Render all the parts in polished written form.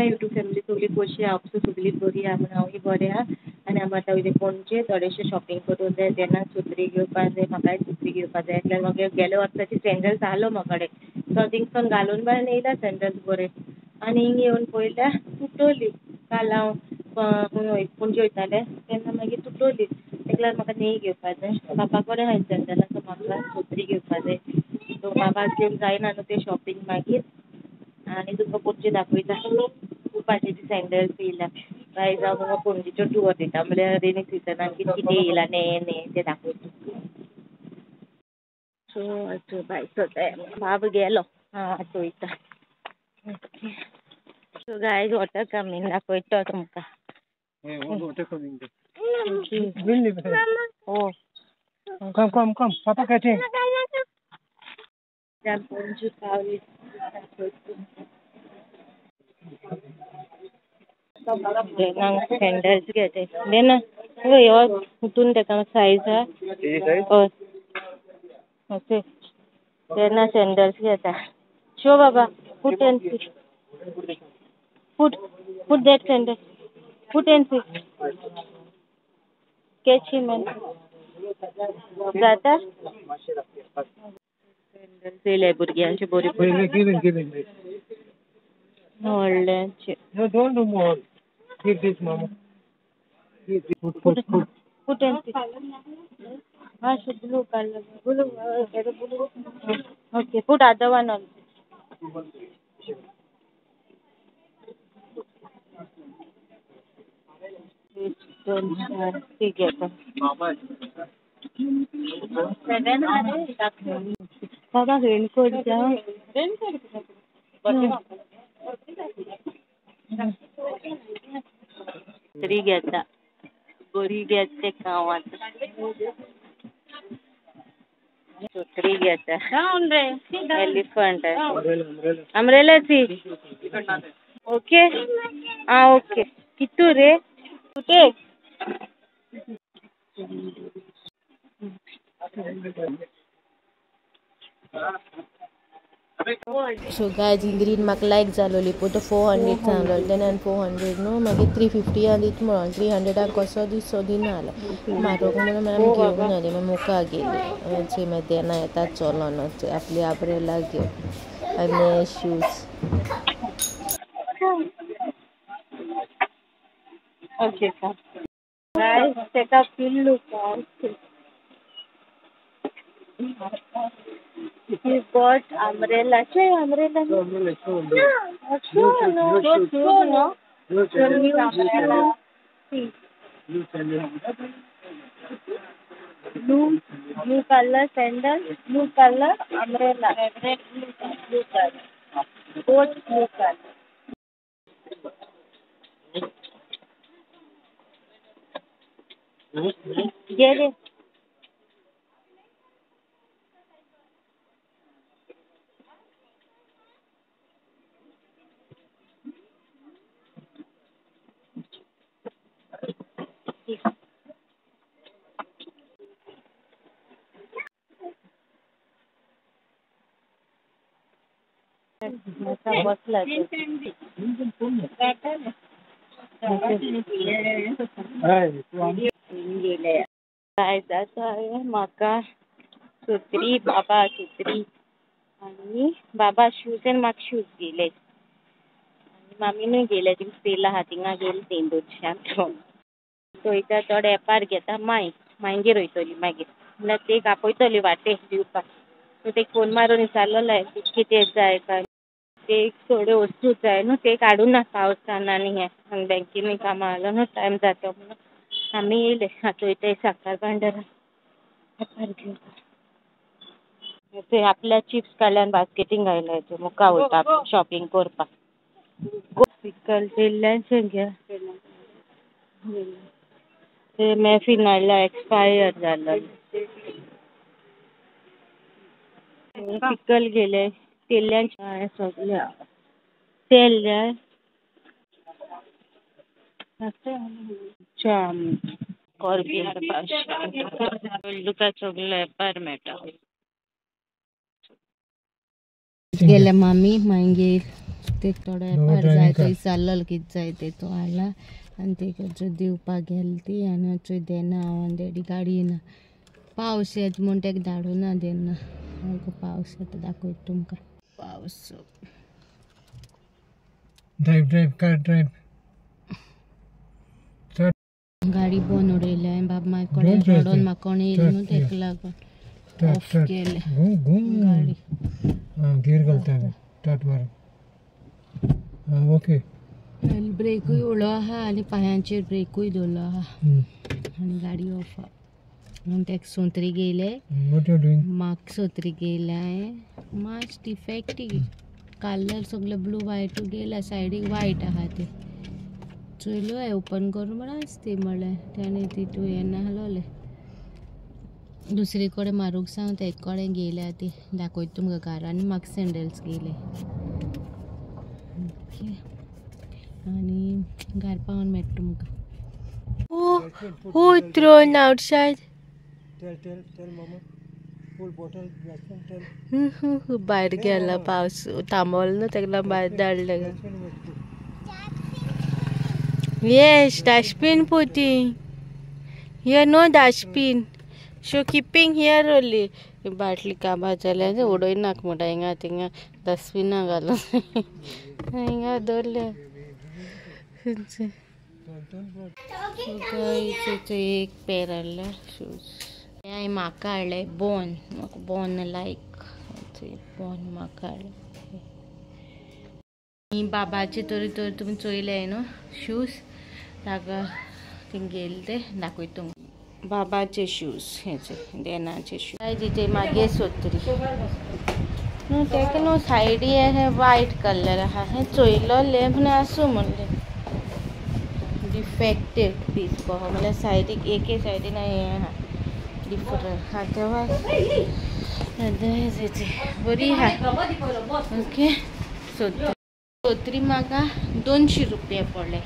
My YouTube family सगळी कशी आहा सगळी बरी आहा म्हूण हांवूय बरें आहा. आनी आमी आतां वयता पणजे थोडेशे शॉपिंग करूंक जाय, जेन्ना सुत्री घेवपाक जाय, म्हाकाय सुत्री घेवपाक जाय. कित्याक मागीर गेल्या वर्साची सँडल्स आहलो म्हाका कडेन, तो थिंगसून घालून बाय येयला सँडल्स बरे. आनी हिंग येवन पळयल्यार तुटोली. काल हांव पणजे वयतालें तेन्ना मागीर तुटोली. तेका लागून म्हाका नेही घेवपाक जाय. बापा कडेन आहा सँडलां, सो म्हाका सुत्री घेवपाक जाय. सो बाबाक घेवन जायना न्हू तें शॉपिंग मागीर. आनी तुमकां पणजे दाखयता खूब भाशेची सँडल्स येयल्या. गायज हांव तुमकां पणजेच्यो टूर दिता, म्हणल्यार रेनी सिजनान कितें कितें येयलां नेये नेये तें दाखयता. सो आतां भायर सरताय, बाब गेलो, हांव आतां वयता. Okay so guys water coming दाखयता तुमकां. Oh Come, come, come. Papa catching. Panaji पावली. सँडल्स घेते देना ह्यो हितून तेका सायज आहा. हय ओके तेन्ना सँडल्स घेता. शो बाबा put and see, put put that sandal, put and see, catch him and जाता. सँडल्स येयले भुरग्यांचे बरी Wait, give him, give him. व्हडल्यांचे. No, don't do more. Give this, mama. Give this. Put, put, put. Put and see. Ah, so blue color. Blue, blue. Okay, put other one also. ठीक आहे. बाबा raincoat जा. बरी घेता, बरी घेता तेका हांव आतां. सुत्री घेता. Elephant umbrella C. Okay ah okay. कितू रे कुठे? सो गायज ही ग्रीन म्हाका लायक जालोली पूण तो 400 सांगलो तेन्ना हांवें 400 न्हू मागीर 350 दीत म्हणून 300 कसो दिसो दिना जालो म्हारग म्हणून मागीर आमी घेवंक ना ती. मागीर मुखार गेली मागीर देना येता चलोन आपली आब्रेला घेवन आनी शूज. Okay guys तेका पिल्लू. He bought umbrella. Show umbrella. No, umbrella, show umbrella. Show no, no show no. No sandal. New umbrella. See. Blue sandal. Blue, blue color sandal, blue color umbrella. Red, blue, blue color. Both blue color. Get it. बसला गेले. Guys म्हाका सुत्री, बाबा सुत्री आनी बाबा shoes आनी म्हाका shoes घेयले. आनी मामीनूय घेयले. Thing sale आहा थिंगा गेली ती 200 वयता थोडे एपार घेता. माय मांयगेर वयतली मागीर म्हणल्यार तेक आपयतली वाटे दिवपाक. सो तेक फोन मारून विचारलेलें कितें जाय काय. ते थोड्यो वस्तू जाय न्हू ते काडूं ना पावसान आनी हें आनी बँकेनूय कामां आसलो न्हू टायम जाता म्हणून आमी येयले. आतां वयता साखर भांडारा एपार घेवपाक. ते आपल्या चिप्स काडल्या आनी बास्केटीन घायले. मुखार वयता शॉपिंग करपाक. पिकल तेल्ल्याचें घे. ते मॅफीन हाडल्या एक्सपायर जालो. पिकल गेले तेल्ल्याचें सगळें तेल जाय. तुका सगळें एपार मेळटा. गेले मामी मागीर ते थोडो एपार जाय तो विचारलो कितें जाय ते तो हाडला आनी ते दिवपाक गेली ती आनी चोय देना हांव आनी डॅडी गाडी ना पावस येत म्हूण तेका धाडूना देना. पावस येता दाखयता तुमकां पावस. Drive drive car drive. गाडी बंद उडयल्या बाब मागीर कोणें रडोन म्हाका कोणें येयलें न्हू तेका लागून ऑफ केलें गाडी. गियर घालता स्टार्ट मार. ओके ब्रेकूय उडलो आहा आनी पांयांचेर ब्रेकूय दवरलो आहा आनी गाडी ऑफ आहा म्हणून तेका सोंत्री गेले. म्हाका सोत्री गेल्या हांवें मातशें डिफेक्टीव कलर सगळे ब्लू वायटू गेला सायडीक वायट आहा ते चोयलो हांवें ओपन करून म्हळ्यार आसती म्हळ्यार तेणें तितू हें नासलोलें दुसरे कडेन मारूंक सांगता एक कडेन गेल्या ती दाखयता तुमकां घरा आनी म्हाका सँडल्स गेले. ओके आनी घर पावोन मेळटा तुमकां. Who thrown outside? Tell, tell, tell mama. Full bottle, tell. भायर गेला पावस थांबवलो न्हू तेका लागून भायर धाडलें. Yes, dustbin putting. Here no dustbin. So keeping here only. बाटली काबार जाल्या उडयनाक म्हणटा हिंगा थिंगा डस्टबिना घालून हिंगा दवरल्या. एक पेर हाडल्या शूज. हांवें म्हाका हाडले बोन. म्हाका बोन लायक बोन म्हाका हाडले. बाबाचे तरी तर तुमी चोयले न्हू शूज ताका थिंग गेले ते दाखयता तुमकां. बाबाचे शूज हेचे देनाचे शूज तिचे मागीर सोत्री न्हू तेका न्हू सायडी हे वायट कलर आहा हें चोयलोलें म्हण आसूं म्हणलें डिफेक्टेड पीस कहो म्हणल्यार सायडीक एके सायडीन हें आहा डिफरंट आतां बरी आहा. ओके सोत्री सोत्री म्हाका 200 रुपया पडले.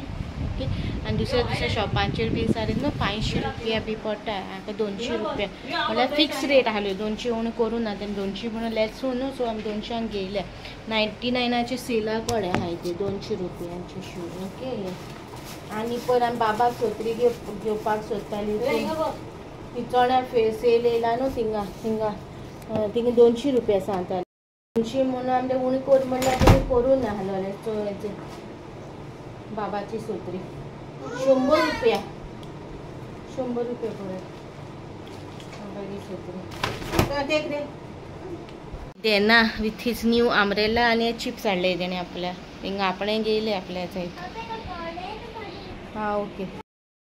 ओके आनी दुसऱ्या दुसऱ्या शॉपांचेर बी सारी न्हू 500 रुपया बी पडटा. म्हाका 200 रुपया म्हणल्यार फिक्स रेट आहली 200 उणें करूं ना तेन्ना 200 म्हणून लेस न्हू सो आमी 200 घेयले. 99 सेला कडेन आहाय ते 200 रुपयांचे शूज. ओके आनी परत आमी बाबाक सोत्री घेवपाक सोदताली ती चण्या सेल येयला न्हू थिंगा थिंगा थिंगा 200 रुपया सांगताली. 200 म्हणून आमी उणें कर म्हणल्यार तेणी करूं नासलोलें. चोयाचे बाबाची सोत्री 100 रुपया 100 रुपया पडले बाबाची सोत्री. देख रे देना विथ his new umbrella आनी चिप्स हाडले तेणें आपल्या हिंगा आपणें घेयले आपल्या थंय. हां ओके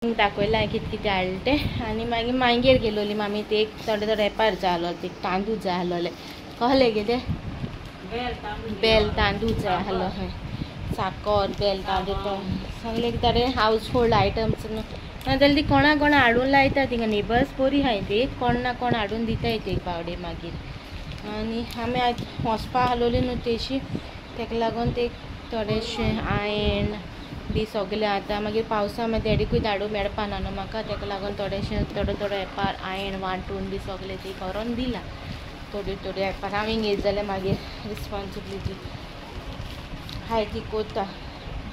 दाखयलां कितें कितें हाडलें तें. आनी मागीर मांयगेर गेलोली मामी ते एक थोडे थोडे एपार जाय आसलो ते तांदूळ जाय आसलोले कहले कितें बेल तांदूळ जाय आसलो हय साकर बेल तांदूळ तो सगळे थोडे हावज होल्ड आयटम्स न्हू नाजाल्यार ती कोणा कोणा हाडून लायता थिंगा नेबर्स बरी आहाय ती कोण ना कोण हाडून दिताय ते पावडे मागीर. आनी आमी आयज वचपा आसलोली न्हू तेशी तेका लागून ते थोडेशे आयण बी सगळें आतां मागीर पावसा मागीर डॅडीकूय धाडूंक मेळपा ना न्हू म्हाका तेका लागून थोडेशें थोडो थोडो एपार आयण वांटून बी सगळें ती करून दिलां थोड्यो थोड्यो एपार. हांव हिंगा येत जाल्यार मागीर रिस्पोन्सिबिलिटी हाय ती कोता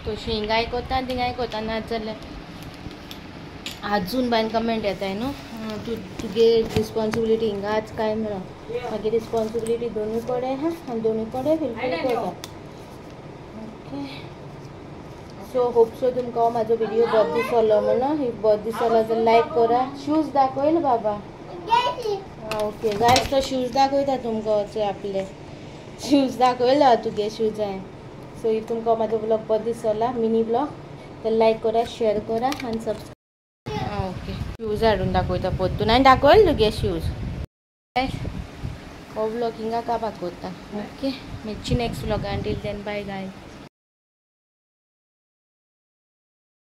तशी हिंगाय कोता आनी थिंगाय कोता. नाजाल्यार आजून बायन कमेंट येताय न्हू तूं तुगे रिस्पोन्सिबिलिटी हिंगाच काय म्हणून. मागीर रिस्पोन्सिबिलिटी दोनूय कडेन आहा आनी दोनूय कडेन फुलफील कोता. ओके सो होप सो तुमकां म्हाजो व्हिडिओ बरो दिसलो म्हणून. If बरो दिसलो जाल्यार लायक करा. शूज दाखयल बाबा. ओके गायज तो शूज दाखयता तुमकां आपले शूज दाखयला तुगे शूज हांवें. सो if तुमकां म्हाजो ब्लॉग बरो दिसला मिनी ब्लॉग तर लायक करा शेअर करा आनी सबस्क्रायब. ओके शूज हाडून दाखयता परतून आनी दाखयल तुगे शूज. हो ब्लॉग हिंगा काबार करता. ओके मेळची next ब्लॉगान. Till then bye guys.